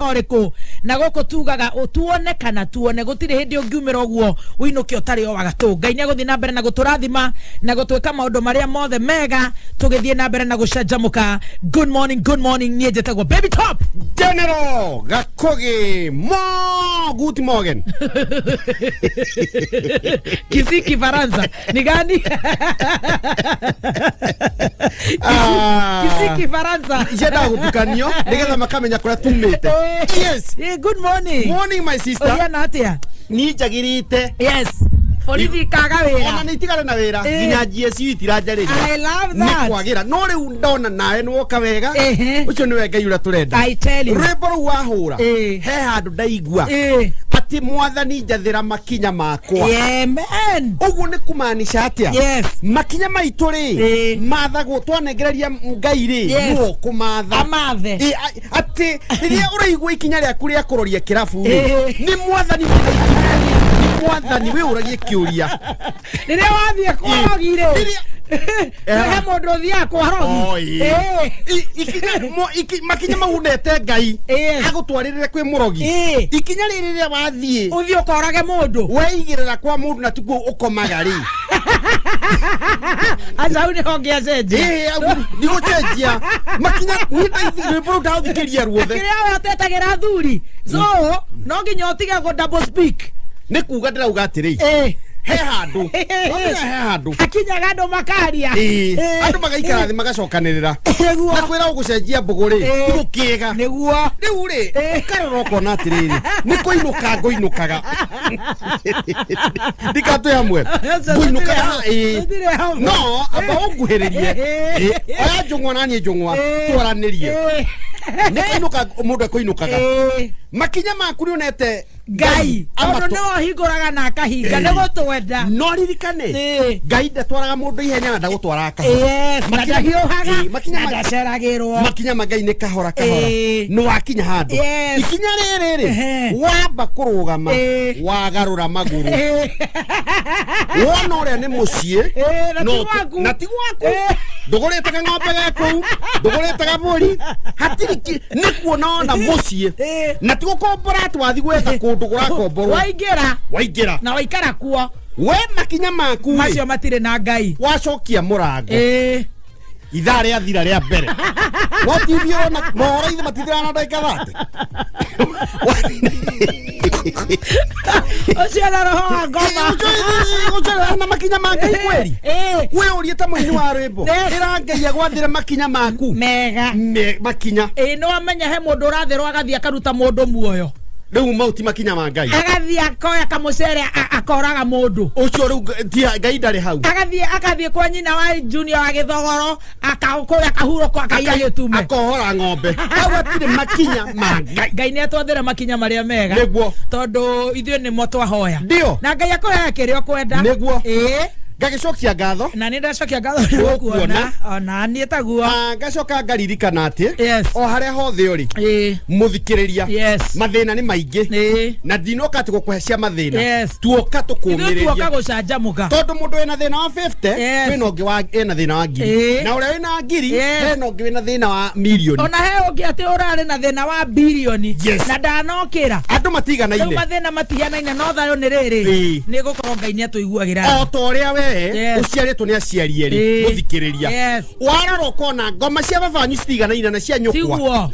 Ũrĩkũ na gũkũ tugaga ũtuone kana tuone gũtirĩ hĩndĩ ũngiumĩra ũguo ũinũke ũtarĩ o wagatũ. Ngai nĩ agũthiĩ na mbere na gũtũrathima na gũtwĩka maũndũ marĩa mothe mega tũgĩthiĩ na mbere na gũcanjamũka. Good morning, good morning. Niĩ njĩtagwo Baby Top General Gakogi Mo Good Morgan. Kisii Kifaransa ni gani? Kisii Kifaransa. Icendaga gũtukanio nĩgetha makamenya kũrĩa tumĩte. Yes. Good morning. Morning, my sister. Ũhiana atĩa? Ni njagĩrĩte. Yes. Borithi kaga wĩra. Ona nĩ itigare na wĩra. Nginya GSU itiranjarĩria. I love that. Nĩ kwagĩra. No rĩu ndona nawe nĩ woka wega. Ũcio nĩwe Ngai ũrĩa tũrenda. I tell you. Rwĩmbo rũu wahũra. He handũ ndaigua. Atĩ mwathani njathĩra makinya makwa. Amen. Ũguo nĩ kumaanisha atĩa? Yes. Makinya maitũ rĩ mathagwo twanengereria Ngai rĩ nĩwe ũkũmatha. Amathe. Atĩ rĩrĩa ũraigua ikinya rĩaku rĩa kũroria kĩrabu rĩ nĩ mwathani mwathani wĩ ũragie kĩũria. Rĩrĩa wathiĩ kwarogi rĩ he mũndũ ũthiaga kwarogi. Makinya mau nete Ngai agũtwarĩrĩre kwĩ mũrogi. Ikinya rĩrĩ rĩrĩa wathiĩ ũthiĩ ũkorage mũndũ weigĩrĩra kwa mũndũ na tiguo ũkomaga rĩ. Aca hau nĩho ngĩacenjia. Ndigũcenjia makinya rwĩmbo rũu ndaũthikĩria ruothe. Kĩrĩa we ũtetagĩra athuri so no nginya ũtige gũ double speak. Nĩ kuga ndĩrauga atĩrĩ he handũ he handũ akinyaga andũ makaria andũ magaikara thĩ magacokanĩrĩra na kwĩra ũgũcenjia mbũgũ rĩ ti gũkĩega nĩguo rĩu rĩ ũkarora ũkona atĩrĩrĩ nĩ kũinũka ngũinũkaga ndikatwĩ hamwe ngũinũkaga no amba ũnguhĩrĩrie oya njũng'wa na niĩ njũng'wa twaranĩrie nĩ kũinũka mũndũ ekũinũkaga makinya maku nĩ onete Ngai tondũ nĩwe ũhingũraga na akahinga nĩ gũtwenda. No ririkane Ngai ndatwaraga mũndũ ihenya na ndagũtwaraga kahora. Yes, na ndahiũhaga na ndaceragĩrwo. Makinya ma Ngai nĩ kahora kahora nĩ wakinya handũ. Ikinya rĩrĩ rĩ wamba kũrũgama wagarũra magũrũ wona ũrĩa nĩ mũciĩ na ti gwaku ndũgũrĩte kang'ombe ge kũu ndũgũrĩte kabũri hatirĩ nĩ kuona ona mũciĩ na ti gũkombora atĩ wathiĩ gwetha kũndũ kũrakomborwo waingĩra na waikara kuo we makinya maku macio matirĩ na Ngai wacokia mũrango ithaa rĩathira rĩa mbere no TV ũrona mohoro ithe matithiraga na ndagĩka 30 ũcio na roho wa ngoma ũcio na makinya ma Ngai kweri we ũrie ta mũini wa rwĩmbo ĩra Ngai agwathĩre makinya maku mega makinya. Nĩ wamenya he mũndũ ũrathĩrwo agathiĩ akaruta mũndũ muoyo rĩu mau ti makinya ma Ngai agathiĩ akoya kamũcere akoraga mũndũ ũcio rĩu Ngai ndarĩ hau agathiĩ kwa nyina wa Junior wa Gĩthogoro akakũrĩa kahurũko akaiya gĩtume akohora ng'ombe hau hatirĩ makinya ma Ngai. Ngai nĩ atwathĩre makinya marĩa mega nĩguo tondũ ithuĩ nĩmo twahoya ndio na Ngai akũheaga kĩrĩa ũkwenda nĩguo. Ngagicokia ngatho na nĩ ndacokia ngatho nĩ gũkuona ona niĩ taguo. Ngacoka ngaririkana atĩ o harĩa hothe ũrĩ mũthikĩrĩria mathĩna nĩ maingĩ na ndinoka atĩ gũkũhe cia mathĩna tuoka tũkũmĩrĩria tuoka gũcanjamũka tondũ mũndũ wĩna thĩna wa 50 kwĩna ũngĩ ena thĩna wa ngiri na ũrĩa wĩna ngiri hena ũngĩ wĩna thĩna wa mirioni ona he ũngĩ atĩ ũrarĩ na thĩna wa birioni na ndanokĩra andũ matiganaine rĩu mathĩna matihanaine no thayũ nĩ rĩrĩ nĩ gũkorwo Ngai nĩ atũiguagĩra o ta ũrĩa we ũciarĩtwo nĩ aciari erĩ mũthikĩrĩria warora ũkona ngoma cia baba wanyu citiganaine na cia nyũkwa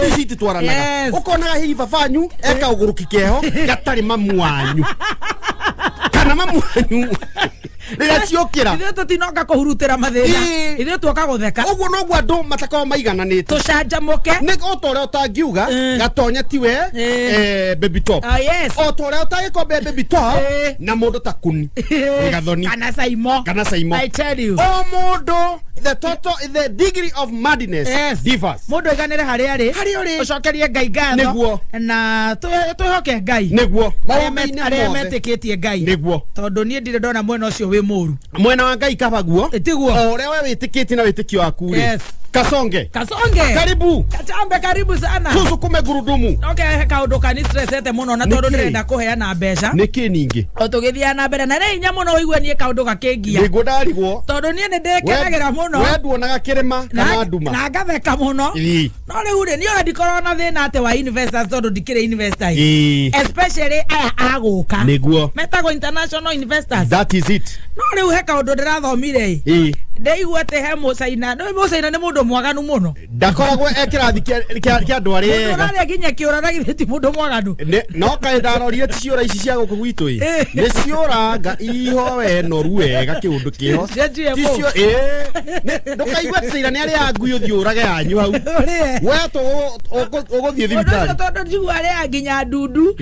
ici ititwaranaga ũkonaga hihi baba wanyu eka ũgũrũki keho gatarĩ mamu wanyu kana mamu wanyu rĩrĩa ciũkĩra ithuĩ tũtinoka kũhurutĩra mathĩna ithuĩ tuoka gũtheka ũguo noguo andũ matakoragwo maigananĩte tũcanjamũke nĩ o ta ũrĩa ũtangiuga Gatonya tiwe Baby Top o ta ũrĩa ũtangĩkombe Baby Top na mũndũ ta Kuni Gathoni kana Saimo I tell you o mũndũ the total the degree of madness differs mũndũ aiganĩre harĩa arĩ ũcokerie Ngai ngatho na twĩhoke Ngai nĩguo arĩa metĩkĩtie Ngai nĩguo tondũ niĩ ndirĩ ndona mwena ũcio wĩ mũru mwena wa Ngai kabaguo tiguo o ũrĩa we wĩtĩkĩtie na wĩtĩkio waku rĩ Kasonge. Kasonge. Karibu. Kachambe karibu sana. Tusukume gurudumu. Okay, kaundu kani stressete muno na tondu ndirenda kuheana mbeca. Niki ningi. O tugithia na mbere na ni hinya muno uigue nie kaundu gakingia. Niguo ndarigwo. Tondu nie ni ndikenagira muno. We nduonaga kirima kana nduma. Na ngatheka muno. No riu ri ni ona ndikorwo na thina ati wa investors tondu ndikiri investor. Especially aya aguka. Niguo. Metagwo international investors. That is it. No riu he kaundu ndirathomire. Ndeigua ati he Mucaina. No Mucaina ni mundu mwaganu muno. Ndakoragwo e kirathi kia andu aria ega. Uraria nginya kiura na githĩ ti mundu mwaganu. No kaĩ ndarorire ti ciũra ici cia gũkũ gwitũ ĩ. Nĩ ciũranga iho we noru wega kĩũndũ kĩho. Ti cio ndũkaigue atĩ Caina nĩ arĩa ngui ũthiĩ ũrage yanyu hau. We ũgũthiĩ thibitarĩ. Tondũ njigua arĩa nginya ndundu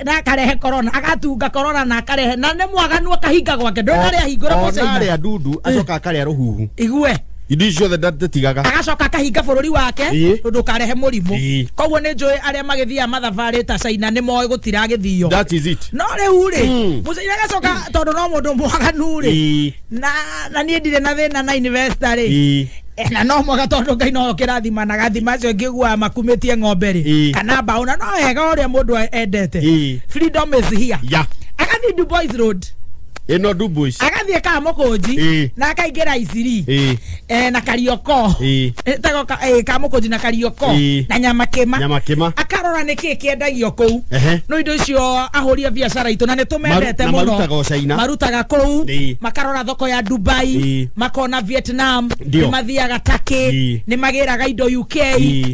na akarehe corona agatunga corona na akarehe na nĩ mwaganu akahinga gwake ndũrĩ arĩa ahingũra Mucaina. Ona arĩa ndundu acoka akarĩa rũhuhu. Igue. Indo ciothe ndatigaga. Agacoka akahinga bũrũri wake ndũ karehe mũrimũ. Koguo nĩ njũĩ arĩa magĩthiaga mathabarĩ ta China nĩ moĩ gũtiragĩthio. That is it. No rĩu rĩ Mucaina agacoka tondũ no mũndũ mwaganu rĩ na niĩ ndirĩ na thĩna na investor rĩ. Na no mwega tondu Ngai no kĩrathima na gathima acio ngĩiguaga makumĩtie ng'ombe rĩ kana mbaũ na no wega ũrĩa mũndũ endete. Freedom is here. Agathiĩ Dubois Road. Ino Dubois. Agathiĩ Kamũkũnji na akaingĩra Isiri na Karioko. Ĩtagwo Kamũkũnji na Karioko na Nyamakĩma. Nyamakĩma. Akarora nĩkĩ kĩendagio kũu. No indo icio ahũri a biacara itũ na nĩ tũmendete mũno. Marutaga China. Marutaga kũu, makarora thoko ya Dubai, makona Vietnam, nĩ mathiaga Turkey, nĩ magĩraga indo UK,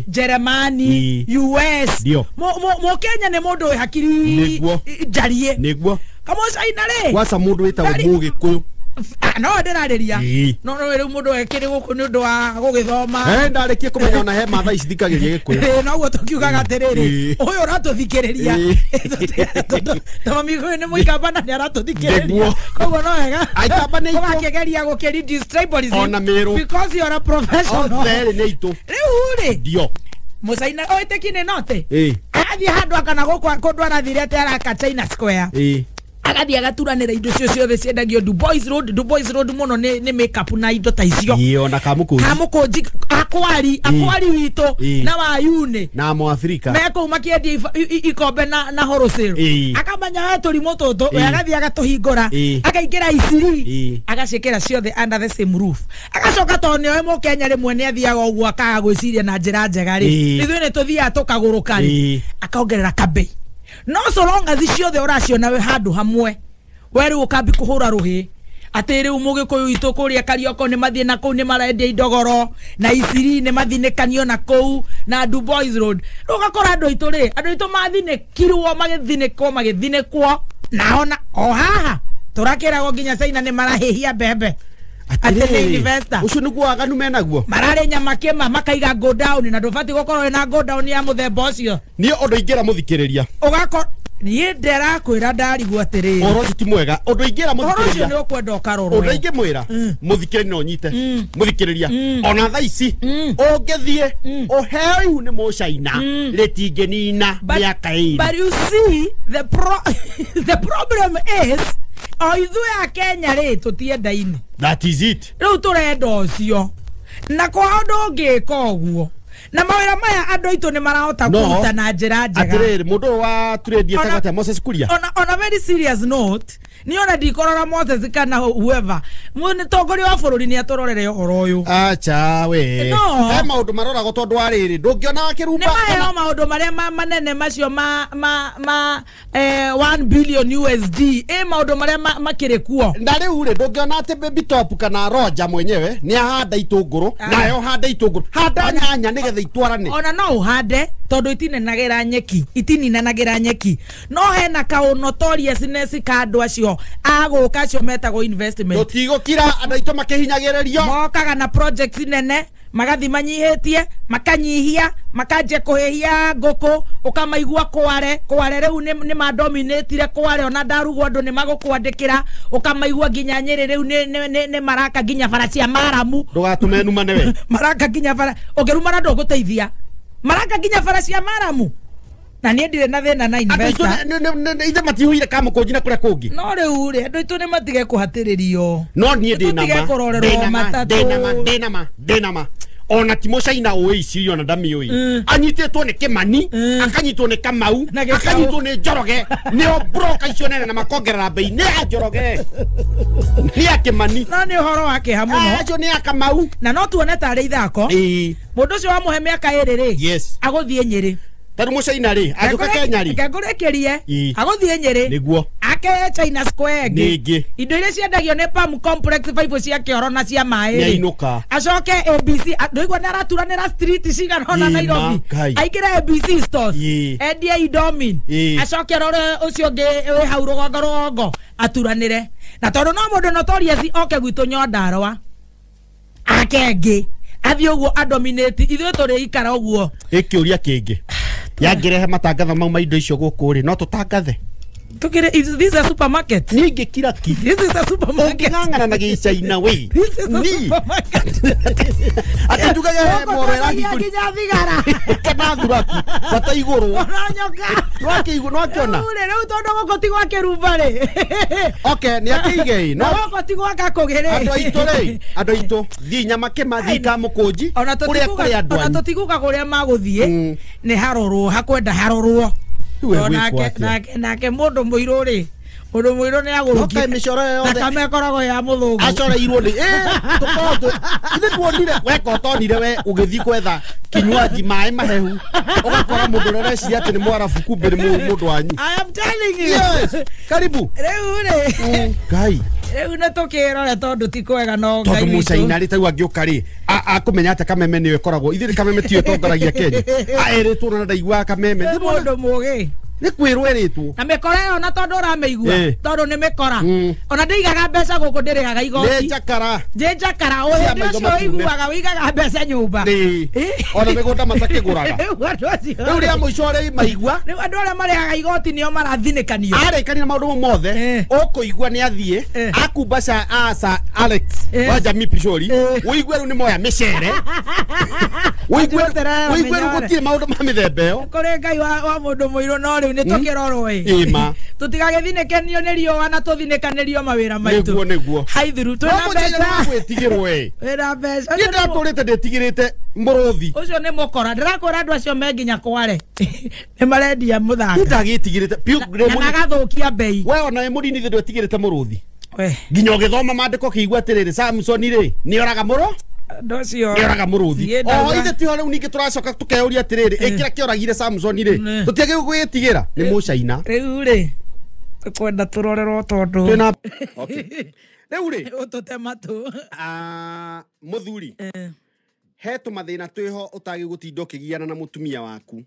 Germany, US. Mũkenya nĩ mũndũ wĩ hakiri njarie. Nĩguo. Kamucaina rĩ gwaca mundu witagwo Mũgĩkũyũ. No ndĩrarĩria no no rĩu mũndũ ekĩrĩ gũkũ nĩ ũndũ wa gũgĩthoma. Ndarĩkie kũmenya ona he matha ici thikagĩria Gĩkũyũ. Noguo tũkiugaga atĩrĩrĩ ũyũ ũratũthikĩrĩria Mami nĩ mũikamba na nĩ aratũthikĩrĩria koguo no wega Aikamba nĩ itũ ũgakĩgeria gũkĩ-reduce tribalism ona Meru because you are a professional. Othe nĩ itũ rĩu rĩ ndio Mucaina oĩtĩki nĩ note agathiĩ handũ akana gũkũ kũndũ arathire atĩ araka China Square. Agathiĩ agaturanĩra indo cio ciothe ciendagio Dubois Road. Dubois Road mũno nĩ makeup na indo ta icio. Ĩĩ ona Kamũkũnji. Kamũkũnji akwari witũ na wayune na Mũafrika me kũu makĩendia ikombe na wholesale. Akamenya we tũrimũ tũtũ we agathiĩ agatũhingũra akaingĩra Isiri agaciĩkĩra ciothe under the same roof. Agacoka tondũ nĩoĩ Mũkenya rĩmwe nĩ athiaga ũguo akaga gwĩciria na njĩra njega rĩ ithuĩ nĩ tũthiaga tũkagũrũka rĩ akaongerera kabei. No so long as ciothe ũraciona we handũ hamwe we rĩu ũkambi kũhũra rũhĩ atĩ rĩu Mũgĩkũyũ witũ kũrĩa Karioko nĩ mathiĩ na kũu nĩ marendia indogoro na Isiri nĩ mathinĩkanio na kũu na Dubois Road. Rĩu ũgakora andũ aitũ rĩ andũ aitũ mathinĩkirwo magĩthinĩkwo na ona o haha tũrakĩragwo nginya China nĩ marahĩhia mbembe. Atĩ nĩ investor ũcio nĩguo waganu menaguo mararĩ Nyamakĩma makaiga go down na ndũbatiĩ gũkorwo wĩna go down ya mũthemba ũcio. Niĩ ũndũ ingĩra mũthikĩrĩria ũgakora niĩ ndĩrakwĩra ndarigwo atĩrĩrĩ ũhoro ũcio ti mwega. Ũndũ ingĩra ũhoro ũcio mũthikĩrĩria nĩ ũkwenda ũkarorwo. Ũndũ ingĩmwĩra mũthikĩrĩria no nyite mũthikĩrĩria ona thaa ici ũngĩthiĩ ũheo ihu nĩ Mũcaina rĩtingĩnina mĩaka ĩrĩ. But you see the the problem is o ithuĩ a Kenya rĩ tũtiendaine. That is it. Rĩu tũrenda ũcio na kwa ũndũ ũngĩka ũguo na mawĩra maya andũ aitũ nĩ marahota kũruta na njĩra njega. Atĩrĩrĩ mũndũ ũyũ wa trade etagwo atĩa Moses Kuria. On a very serious note ni ona ndikorora Moses kana whoever mũtongoria wa bũrũri nĩ atũrorere ũhoro ũyũ. Acha we he maũndũ maroragwo tondũ wa rĩrĩ ndũngĩona akĩrumba nĩ maheo maũndũ marĩa manene macio ma 1 billion USD maũndũ marĩa makĩrĩ kuo. Na rĩu rĩ ndũngĩona atĩ Baby Top kana Roger mwenyewe nĩ ahanda itũngũrũ nayo handa itũngũrũ handa nyanya nĩgetha itwarane. Ona no ũhande tondũ itininagĩra nyeki itininanagĩra nyeki no hena kaũ notoriousness ka andũ acio agũka acio metagwo investment. Tũtigũkira andũ aitũ makĩhinyagĩrĩrio mokaga na projects nene magathi manyihĩtie makanyihia makanjia kũhĩhia ngũkũ ũkamaigua kware kware rĩu nĩ madominatire kware ona ndarugwo andũ nĩ magũkwandĩkĩra ũkamaigua nginya Nyĩrĩ rĩu nĩ maraka nginya bara cia maramu. Ndũgatũme numane we maraka nginya bara ũngĩrumana ndũgũteithia maraka nginya bara cia maramu. Na niĩ ndirĩ na thĩna na investor. Ithe matihuire Kamũkũnji na kũrĩa kũngĩ. No rĩu rĩ andũ aitũ nĩ matige kũhatĩrĩrio. No niĩ ndĩ na ma ndĩna ma ndĩ na ma. Ona ti mũcaina ũĩ ici ona ndamĩũĩ. Anyitĩtwo nĩ Kĩmani, akanyitwo nĩ Kamau, akanyitwo nĩ Njoroge, nĩo broker icio nene na makongerera bei nĩ ya Njoroge. Nĩ ya Kĩmani. No nĩ ũhoro wa kĩeha mũno. Acio nĩ ya Kamau. Na no tuone tarĩ ithako. Mũndũ ũcio wamũhe mĩaka 2 rĩ. Yes. Agũthiĩ Nyĩrĩ. Tarũ mũcaina rĩ, agĩũka Kenya rĩ. Ngekũrĩkĩrie. Agũthiĩ Nyĩrĩ. Nĩguo. Ake China Square ĩngĩ. Indo iria ciendagio nĩ Palm Complex 5 cia kĩoro na cia maĩ. Nĩainũka. Acoke ABC, ndũigua nĩ araturanĩra street cigana ũna Nairobi. Aingĩre ABC stores. Endie Indomie. Acoke rore ũcio ũngĩ wĩ hau rũgongo rũgongo aturanĩre. Na tondũ no mũndũ notorious oke gwitũ Nyandarũa. Ake ĩngĩ. Athiĩ ũguo adominate ithuĩ tũrĩikara ũguo. Ĩkĩũria kĩngĩ. Yangĩrehe matangatho mau ma indo icio gũkũ rĩ, no tũtangathe. Tukire, this is a supermarket. Ningĩ kiraki. This is a supermarket. Ũngĩng'ang'ana na gĩcaina wĩ. This is a supermarket. Atĩ njugaga he moro ĩrahingũri. Nginya thigara. Kana thuraku. Bata igũrũ. Ona nyoka. Nĩwakĩona. Rĩu tondũ gũkũ ti gwa kĩrumba rĩ. Okay, nĩ akĩige ĩ. No gũkũ ti gwa gakũgĩ rĩ. Andũ aitũ rĩ. Andũ aitũ. Thiĩ Nyamakĩma, thiĩ Kamũkũnji. Kũrĩa kũrĩ andũ anyu. Ona tũtiguga kũrĩa magũthiĩ. Nĩ harorwo, hakwenda harorwo. Nake mũndũ mũirũ rĩ, mũndũ mũirũ nĩ agũrũkire mĩcoro yothe thakame ĩkoragwo ya mũthũngũ acoreirwo nĩ tũkorwo ithuĩ tuonire weka ũtonire we ũgĩthiĩ kwetha kinywaji maĩ mahehu ũgakora mũndũ ũrĩa ũreciria atĩ nĩ mwarabu kumbe nĩ mũndũ wanyu. I am telling you. Yes, karibu. Rĩu rĩ Ngai rĩu nĩ tũkĩrore tondũ ti kwega no Ngai tondũ mũcaina rĩ tarĩu angĩũka rĩ akũmenya atĩ Kameme nĩyo ĩkoragwo ithuĩ Kameme tiyo ĩtongoragia Kenya aerĩtwo na ndaiguaga Kameme nĩ mũndũ mũgĩ nĩ kwĩrwo ĩrĩtwo na mĩkora ĩyo na tondũ ũramĩigua tondũ nĩ mĩkora ona ndĩigaga mbeca gũkũ ndĩrĩhaga igoti nĩ njakara nĩ njakara o hĩndĩ ũcio ũiguaga ũigaga mbeca nyũmba ona mĩgũnda matakĩgũraga rĩu rĩa mũico rĩ maigua rĩu andũ arĩa marĩhaga igoti nĩo marathinĩkanio arĩkania maũndũ mau mothe ũkũigua nĩ athiĩ akumbaca asa Alex wa Jamii Pishori ũigue rĩu nĩ moya mĩcere ũigue rĩu gũtirĩ maũndũ ma mĩthemba ĩyo kũrĩ Ngai wa mũndũ mũirũ no rĩu nĩ tũkĩrorwo ĩ ĩma tũtigagĩthinĩkanio nĩ riũa na tũthinĩkanĩrio mawĩra maitũ nĩguo nĩguo haithuru twĩna mbeca gwĩtigĩrwo ĩ wĩna mbeca niĩ ndatũrĩte ndĩtigĩrĩte mũrũthi ũcio nĩ mũkora ndĩrakwĩra andũ acio me nginya kware nĩ marendia mũthanga ndagĩtigĩrĩte na magathũkia bei we ona wĩ mũnini thĩ ndwetigĩrĩte mũrũthi nginya ũgĩthoma maandĩko kĩigua atĩrĩrĩ Samson rĩ nĩoraga mũro ndocio nĩoraga mũrũthi o ithe tiho rĩu ningĩ tũracoka tũkeyũria atĩrĩrĩ ĩ kĩrĩa kĩoragire Samson rĩ tũtiagĩrĩirwo gwĩtigĩra nĩ mũcaina rĩu rĩ tũkwenda tũrorerwo tondũ twĩna rĩu rĩ ũtũte matũ mũthuri he tũmathĩna twĩho ũtagĩ gũtinda ũkĩgiana na mũtumia waku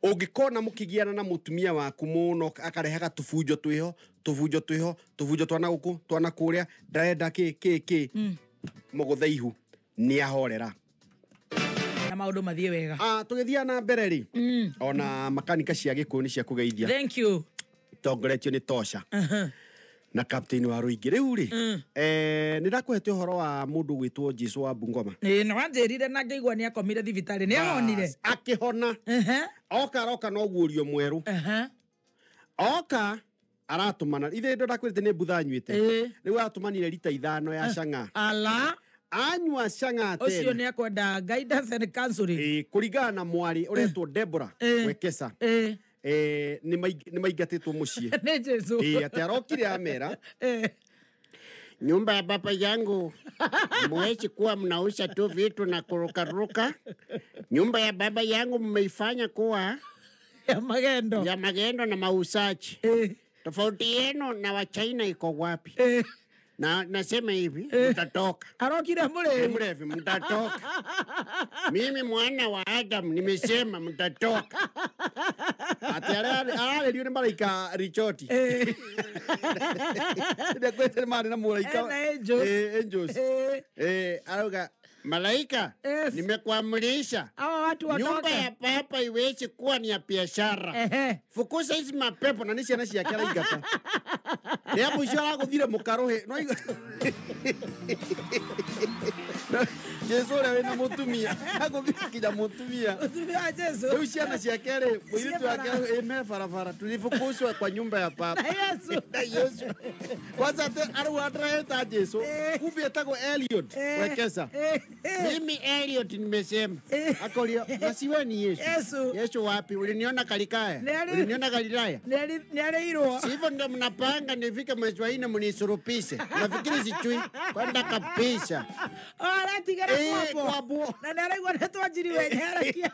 ũngĩkona mũkĩgiana na mũtumia waku mũno akarehaga tũbunjo twĩho tũbunjo twĩho tũbunjo twana gũkũ twana kũrĩa ndarenda kĩ kĩ kĩ mũgũthe ihu nĩ ahorera na maũndũ mathiĩ wega tũgĩthiaga na mbere rĩ ona makanika cia Gĩkũyũ nĩ cia kũgeithia thank you tongoretio nĩ Tosha na captain wa Ruingĩ rĩu rĩ nĩ ndakũhete ũhoro wa mũndũ gwĩtwo Jesu wa Bungoma nĩ wanjĩrire na ngĩigua nĩ akomire thibitarĩ nĩ ahonire akĩhona oka aroka no guũrio mwerũ oka aratũmana ithe ndo ndakwĩrĩte nĩ mbutha anyuĩte rĩu aratũmanire rita 5 ya cang'a ala anyua cang'a tena ũcio nĩ akwenda guidance and counseling kũringana na mwarĩ ũretwo Deborah Wekesa nĩ maingatĩtwo mũciĩ nĩ Jesu atĩ arokire amera nyumba ya baba yangu mwezi kuwa mnauza tu vitu na kurukaruka. Nyumba ya baba yangu mmeifanya kuwa ya magendo, ya magendo na mauzaji. Tofauti yenu na wa China iko wapi? Na nasema hivi mtatoka. Arokire mrevi. Mrevi mtatoka. Mimi mwana wa Adam nimesema mtatoka. Ati ararĩrio nĩ maraika Richoti. Ndakwete mari na muraika. Angels. Arauga malaika, yes. Nimekuamrisha. Hawa watu watoke. Nyumba ya papa iwezi kuwa ni ya biashara. Fukuza hizi mapepo na nici ciana ciake araingata. Rĩa mũico aragũthire mũkarũhĩ. Jesu ũrĩa wĩna mũtumia agũthiĩ kinya mũtumia. Mũtumia wa Jesu. Rĩu ciana ciake rĩ, mũirĩtu wake ĩ me barabara, tulifukuzwa kwa nyumba ya baba. Na Yesu. Na Yesu. Kwanza ate arau atraeta Jesu, kumbe etagwo Eliud Wekesa. Mimi Elliot nimesema. Akorio, na siwe ni Yesu. Yesu. Yesu wapi? Uliniona Kalikaya? Uliniona Galilaya? Nĩ arĩirwo. Sivyo ndio mnapanga nifike mwezi wa 4 mnisurupishe. Nafikiri sichui kwenda kabisa. Aratigara Eh, kwambwo. kwambwo. Na nĩ araigua nĩ twanjiri wenyarakia.